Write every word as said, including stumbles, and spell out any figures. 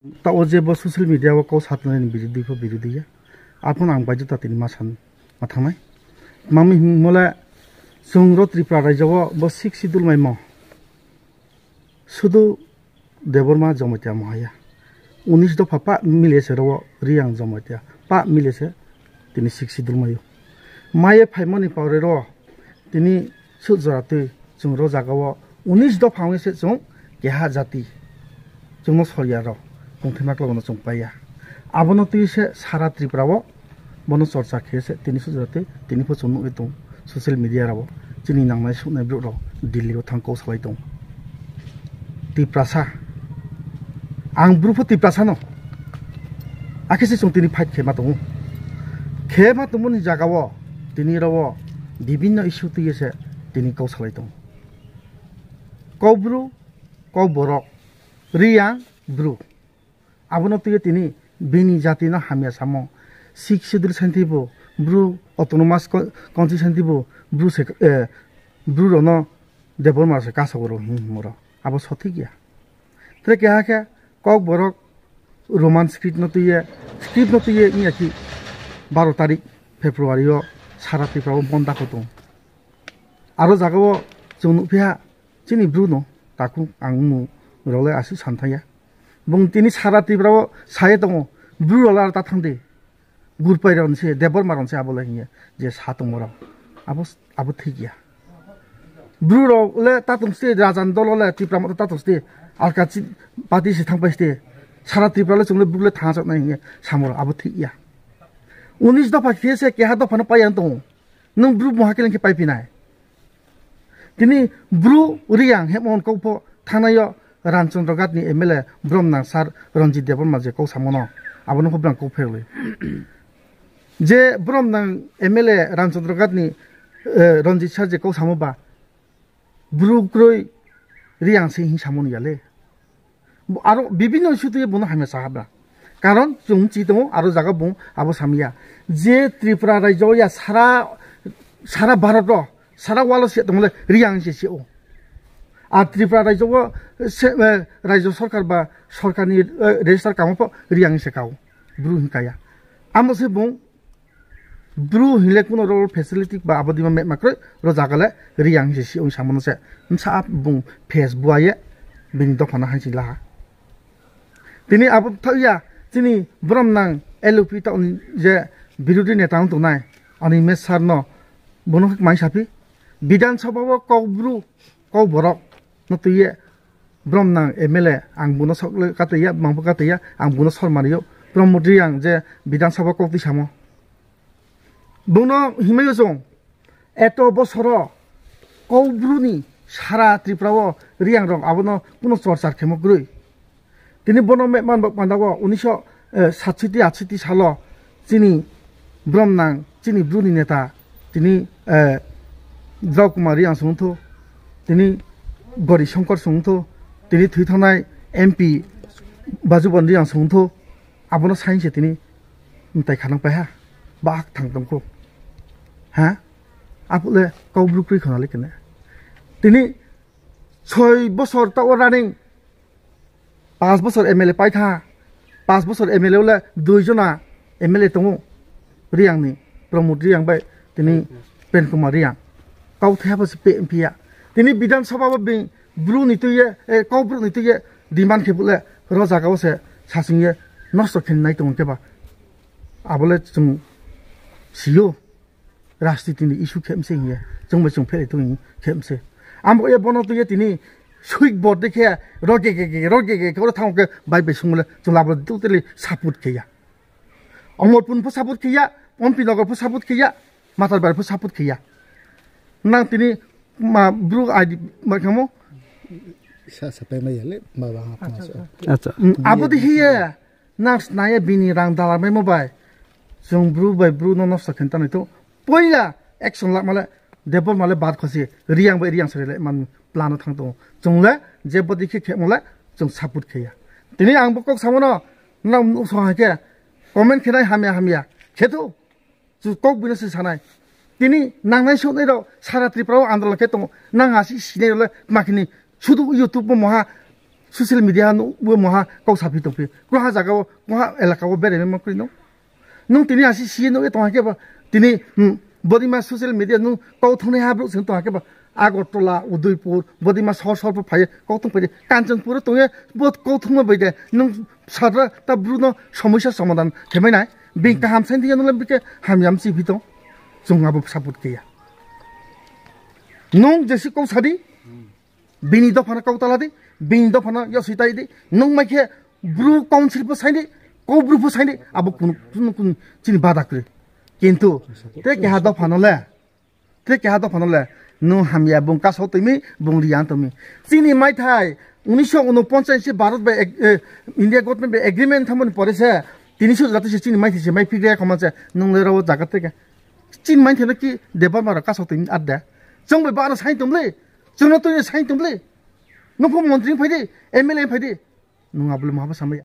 Taoh wo je bo social media wo kau sa tongnai ni birodi pho birodi ya. Arphuh no ang baidota tini ma san, ma thanng nai. Tma mi hingmo le, chung ro Tripura raijo wo bo Sixth Schedule maimo sudu Debbarma Jamatia mo ha ya. Unis dopha pah mile se ro wo Reang Jamatia pah mile se tini Sixth Schedule mai ou. Mai ye phaimo ni pore ro tini suh jora tui chung ro zaga wo unis dopha ong ye se chung keha jati chung no sor ya rao tongthaima kla no chung pai ya. Abo no tui se sara Tripura wo bo no chorcha khe se tini suh jora tui tini pho chung nuh ye tong social media rao wo chini nangnai suhnai brouh rao Delhi wo thanng kau salai tong. Tiprasa. Ang Bru pho Tiprasa no. Akhe se chung tini fight khe ma tong ou. Khe ma tongmo ni zaga wo tini ro wo bibinno issue tui ye se tini kau salai tong. Kaubru, Kauborok, Reang, Bru. Abo no tui ye tini bini jati no hamya samo. Sixth Schedule santhi bo, Bru autonomous co-, council santhi bo, Bru se, eh, Bru rao no Debbarma se kasa wo rao hing hingmo rao. Abo sothik ya. Tre keha khe Kokborok Roman script no tui ye, script no tui ye ong ya khe baro tarik February yo sara Tripura wo bon dakho tong. Aro zaga wo chung nuhphi ha, chini Bru no, takhu ang mung rao le asuh san thanng ya. Bung tini sara Tripura wo sa ye tong ou, Bru rao le aro ta thanng di. Gurpai rao ni se, Debbarma rao ni se abo le hing ye, je sa tongmo rao. Abo, abo thik ya. Bru rao le ta tong sdi, raja ni dol wo le Tipra Motha ta tong sdi, alka chi-, party se thanngpai sdi. Sara Tripura le chung le Bru le thanng chak nai hing ye samo rao, abo thik ya. Unis dopha khe se keha dopha no pai ya tong ou. Nung Bru mungha khe ling khe paiphi nai. Tini Bru Reang hemo kau pho thanngnai yo Ramchandra Ghat ni M L A bromnang sir Ranjit Debbarma je kau samo no, abo no pho brang kau pherloi. Je bromnang M L A Ramchandra Ghat ni, eh, Ranjit sir je kau samo ba, Bru kroi Reang se hing samo ni ya le. Bo aro bibinno issue tui ye bung no hamya sa ha bra. Karon chung chi tong ou, aro zaga bung abo sami ya. Je Tripura raijo ya sara, sara Bharot wo, sara world wo se tong le Reang se se ou. Ar Tripura raijo wo se, eh, raijo sorkar ba sorkar ni, eh, register kamo pho Reang se ka ou. Bru hing ka ya. Amo se bung Bru hing le kuno ro facility ba abo dima mehma kroi, ro zaga le Reang se si ong samo no se. Bsa bung face bua ye, bini dopha no haing si la ha. Tini abo thaoh ya, chini bromnang L O P taoh ni je birodhi neta ong tongnai, Animesh sir no, bung no khe kmai saphi, Bidhan Sabha wo Kaubru, Kauborok no tui ye, bromnang M L A, ang bung no sok le kate ya, bang pho kate ya, ang bung no sormari ou, Pramod Reang je Bidhan Sabha kau tui samo. Bung no himai yo chung, eto bosor wo Kaubru ni sara Tripura wo Reang rao abo no kuno chorcha khemo kroi. Tini bo no mehman bo panda wo unisho, eh, satsiti atsiti sal wo chini bromnang, chini Bru ni neta, tini, eh, Drao Kumar Reang sung thou, tini Gori Shankar sung thou, tini thoi thanngnai M P Bajubon Reang sung thou, abo no saing se tini mtai khanang pai ha, bahak thang tong khou. Ha? Aphuh le Kaubru kroi khona le kene. Tini soi bosor taoh wo running, pas bosor M L A pai tha, pas bosor M L A wo le dui jona M L A tong ou, Reang ni, Pramod Reang bai tini Prem Kumar Reang. Kauthai ha pho se pe phi ya. Tini Bidhan Sabha wo bini Bru ni tui ye, eh, Kaubru ni tui ye demand khe phuh le, ro zaga wo se sasing ye nosto khe nai tong khe ba. Abo le chung si ou. Rajniti ni issue khe mse hing ye, chung bai chung phelai tong khe mse. Abo ye bo no tui ye tini switch board dei khe, ro ge ge ge, ro ge ge khe, ro thanng khe bai bai sung le, chung le abo totally support khe ya. Omorpur pho support khe ya, Ompi Nagar pho support khe ya, Matarbar pho support khe ya. Nang tini ma Bru I D ma khamo? Sa, sa pai mai ya le, ma ba ha. Abo dei khe ye, nang snai ye bini rang dalar maimo bai, chung Bru bai Bru no nosto khe tanai tong. Poila action lama le, Debbarma le bad khosi, Reang bai Reang sari le man plan no thanng tong. Chung le, je bo dei khe khemo le, chung support khe ya. Tini ang bo kok samo no, nang nuhsong ha khe, comment khe nai hamya hamya khe thou. Chung kok bino se sa nai. Tini nangnai souhnai rao sara Tripura wo andolon khe tong ou. Nang asi sinai rao le tma khe ni sudu YouTube wo mungha social media no bo maha kau saphi tongphi. Koha zaga wo, koha elaka wo berai ma kroi no. Nung tini asi si no ye tong ha khe ba, tini, hmm, bodei ma social media nung kau thungnaiha brouh se tong ha khe ba, Agartala, Udaipur, bodei ma sor sor pho phai ye kau thung phai di. Kanchanpur wo tong ye bo kau thungma bai de nung sadra ta Bru no somosa somadan khe mai nai. Being kaham saing thing ya nung le bikhe hamya mchi phi tong. Chung abo support khe ya. Nung jesi kau sa di, bini dopha no kau ta la di, bini dopha no yasoi tai di, nung mai khe Bru council pho saing di, Kaubru pho saing di, abo kunu, kunu, kunu chini bada kroi. Kintu, tre keha dopha no le, tre keha dopha no le, nung hamya bung kasao toi mi, bung riya tong mi. Chini maithai, উনিশশো ঊনপঞ্চাশ se Bharat bai ag-, eh, India government bai agreement thanngmo ni pore se, tini suh jati se chini maithai se mai phikre kho ma se, nung le rao zaga tre khe. Chini maithai no ki Debbarma rao kasao toi mi ar de. Chung bai ba no saing tong le, chung no toi no saing tong le. Nung pho montri phai di, M L A phai di. Nung abo le maha bo samai.